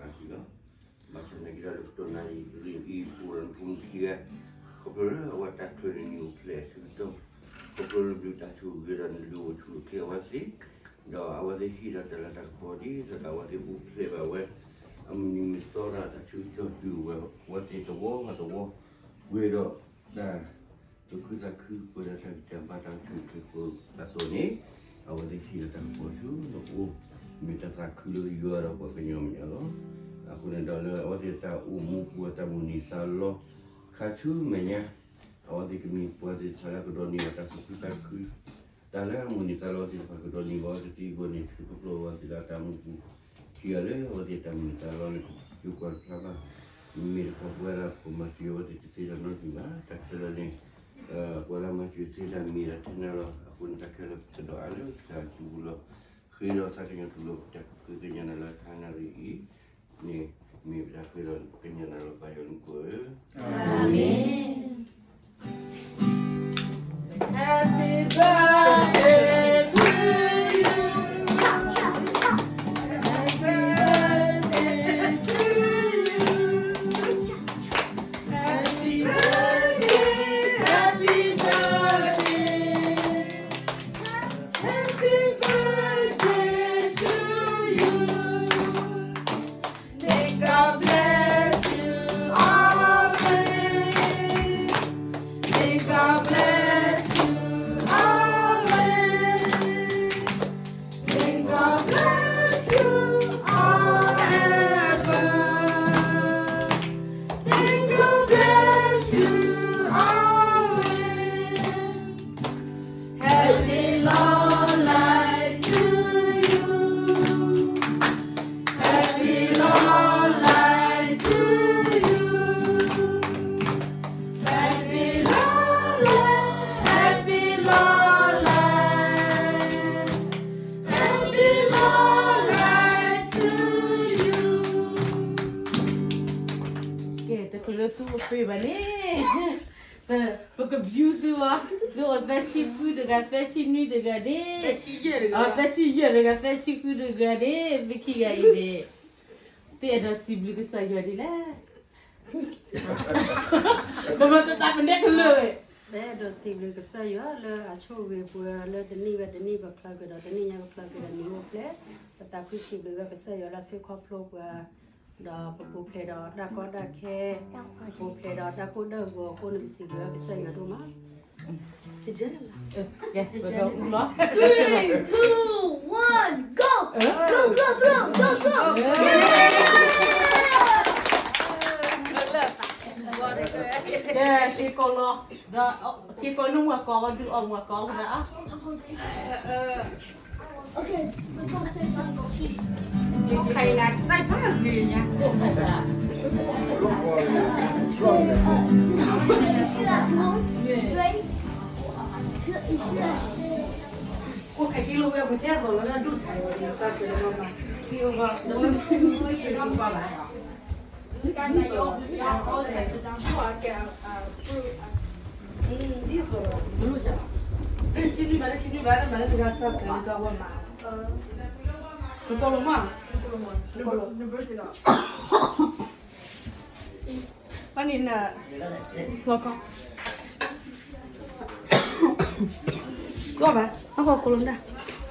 အဃိဒီးပစံးဘျုးဘၣ်ကစၢ်ယွၤလၢအကလုၢ်ကထါလီၤ. ဘၣ်ဆၣ်သနာ်က့ဒီး လၢကတီၢ်နၣ်ရံၣ်အံၤ ပအိၣ်ဒီးနဖိမုၣ်ခံဂၤ, ခီဖျိလၢအဝဲတၢ်ထၢနံၤအိၣ်ဖျဲၣ်အဆၢကတီၢ်, ခီဖျိလၢဘျုးတၢ်ဆိၣ်ဂ့ၤဒီးနလိၤအိၣ်ဆူၣ်အိၣ်ချ့အဝဲသ့ၣ်, ဒီးအဝဲသ့ၣ်ဟ့ၣ်ဒီးတၢ်လၤတၢ်ကပီၤဒ်သိးဒီးအဝဲသ့ၣ်အိၣ်ဖျဲၣ်ဘၣ်ဝဲ အမုၢ်နံၤမုၢ်သီဒီးတၢ်ဆၢကတီၢ်တုၤအိၣ်ဝဲ အဝဲသ့ၣ်တဝီဘၣ်တဝီ, ပှဲၤဒီးတၢ် သူၣ်ခုသးခု ပှဲၤဒီးတၢ်ဂံၢ်တၢ်ဘါတၢ်အိၣ်ဆူၣ်အိၣ်ချ့အဃိအသိးန့ၣ်, အဝဲသ့ၣ်ဟ့ၣ်ဒီးတၢ်ကပီၤဆူနအိၣ်, မ့ၢ်တၢ်သးခုလၢယွၤဒီးပှၤကညီမဲာ်ညါလီၤ. အဃိန့ၣ်ဒီးလၢအဝဲသ့ၣ်တၢ်အိၣ်မူပူၤအတၢ်မုၢ်နံၤသးလီ ခါဆူမဲာ်ညါ, အဝဲသ့ၣ်ကမ့ၢ်ပှၤသ့ၣ်တဖၣ်လၢကဒိးန့ၢ်ဘၣ်တၢ်သူၣ်ခုသးခု တၢ်လၢအမုၢ်နံၤသးလီအဝဲသ့ၣ်တဖၣ်ကဒိးန့ၢ်ဘၣ်အဝဲသ့ၣ်အဂီၢ်န့ၣ် ခီဖျိအဝဲသ့ၣ်လၢအတၢ်အိၣ်မူပူၤ, ထံၣ်အီၤလၢအဝဲသ့ၣ်တၢ်မုၢ်နံၤသးလီန့ၣ် ယိၤကွၢ်တဖျါဘၣ်, မ့မ့ၢ်တခီပဝဲဒၣ် ပမၤစၢၤအဝဲသ့ၣ်တသ့တၢ်နီတမံၤဘၣ်, တၢ်ခဲလၢာ်န့ၣ် ပှၤလၢမၤစၢၤသ့တၢ်မ့ၢ်ဒၣ်ထဲနၤလီၤ. အဃိန့ၣ်တၢ်ခဲလၢာ်ပကဒီးအါလၢတၢ်စုပူၤလီၤ. ဃ့ဒီးသးကညီၤတူၢ်လိာ် ပတၢ်ဃ့ကညးနၤလၢတဟါနၣ်ရံၣ်အံၤန့ၣ်, မ့ၢ်ပတၢ်ဃ့ဒီးကညးနၤလီၤ ပၢ်ယွၤလၢမူခိၣ်ဧၢ, အၤမ့ၣ်. Happy birthday to you. Happy birthday to you. Happy birthday, happy birthday. Happy birthday to you. May God bless you always. May God bless you always. May God bless you forever. May God bless you always. Happy long life to you. Happy long life to you. Happy long life, happy long life, happy long life to you. ကဲ တချုးလၢသုအိၣ်ဖှိၣ်ဘၣ်န့ၣ် ပကဘျုးသုအီၤ, သုအိၣ်သၢဆံဃုတဂၤ, သၢဆံနွံတဂၤန့ၣ်, သၢဆံယဲၢ်တဂၤ, သၢဆံဃုတဂၤန့ၣ်, သုခံဂၤအံၤန့ၣ် သုအဲၣ်ဒိးစံးဘျုးကစၢ်ယွၤဒ်လဲၣ်. ပမၤသတးပနဲကလၢာ်ဝဲ, ပအဲၣ်ဒိးစံးဘျုးကစၢ်ယွၤလၢအဆိၣ်ဂ့ၤပှၤလၢတနံၣ်ဝဲတနံၣ် ပချၢက့ၤဒီးတနံၣ်ညါပချၢက့ၤဒီးနံၣ်အိၣ်ဖျဲၣ်, ပသးခုစံးဘျုးဝဲကစၢ်ယွၤလၢအဆှၢခီဖျိပှၤ, ဒီးပပူၤဖျဲးဒီးတၢ်ကီတၢ်ခဲ, ပူၤဖျဲးဒီးတၢ်ကိၢ်တၢ်ဂီၤအဃိန့ၣ် ပစံးဘျုးကစၢ်ယွၤဒိၣ်မး. Three, two, one, go! Go, go, go, go, go! က့ၤကိးလီၤ, ဒီးက့ၤကိးနမွၤကီးဝဲဒုးအီၣ်မွၤကီးဝဲဒၣ်. Okay, let's go sit down, go eat. Okay, let's start by me, yeah. Straight. နကိးလီၤမး, နကိးလီၤ. ဘၣ်န့ၣ်န, လီၤကီ, လီၤဘၣ်, အဃိကိးလီၤမး,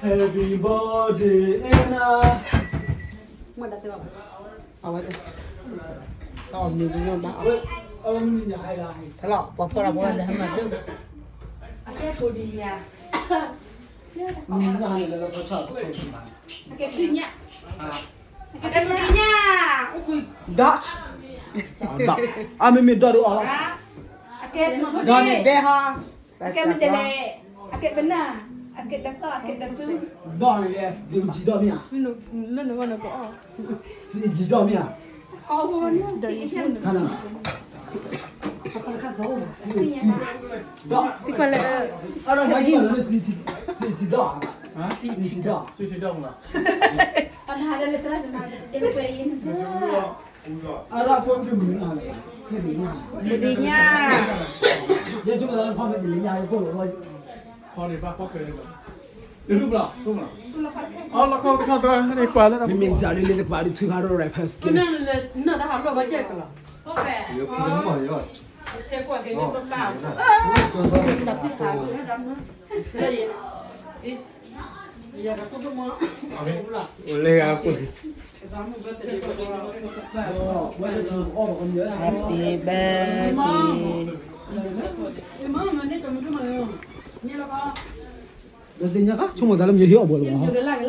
Happy birthday အဲၣ်နၤ, မ့ၢ်ဒၣ်တဂၤဘၣ်, အဝဲတ, အမ့ၢ်ကညီဘၣ်အီၤ, တလီၤ ပှၤဖီၣ်တၢ်ဖိလဲၤဟဲမၤတၢ်, အကဲကိးဒံးညါ, အကဲတုၤညါ, အကဲတုၤညါ, ဒီး, အမ့မ့ၢ်ဒီးဒ်အီၤလီၤ, အကဲတုၤ, ဒီးန့ၣ်ဘဲဟီ, အကဲမ့ၢ်တလဲၣ်, အကဲပနၢ်, အကဲတသီၣ်, အကဲတသူ, ဒီးန့ၣ်လဲၣ်, ဒုးကံဒီးမ့ၢ်ဧါ, လၢနဂီၢ်နကအီၣ်, စံးကံဒီးမ့ၢ်ဧါ, ဒီး, ဒီး, ဒီး, စံးကံဒီး, စံးကံဒီး, အဒၣ်ဖိဒုးမုၢ်နၤလဲၣ်, မုၢ်ဒံးညါ, ယဲၢ်ဆိကမိၣ်လၢဖီမ့ၢ်တလံၤညါ ယကိၢ်လီၤ, ဖီန့ၣ်ဘၣ်ဖီခဲလၢာ်လီၤ. မ့မ့ၢ်စးလၢလၢတကပၤဒုးထွံၣ်ဖးဒိၣ် rapper skin အိၣ်လၢဂၤပူၤ Happy birthday ဒီးသ့ၣ်ညါကဆိကမိၣ်သးလၢမ့ၢ်ယဟ့ၣ်အီၣ်ဘှီလၢၤဘၣ်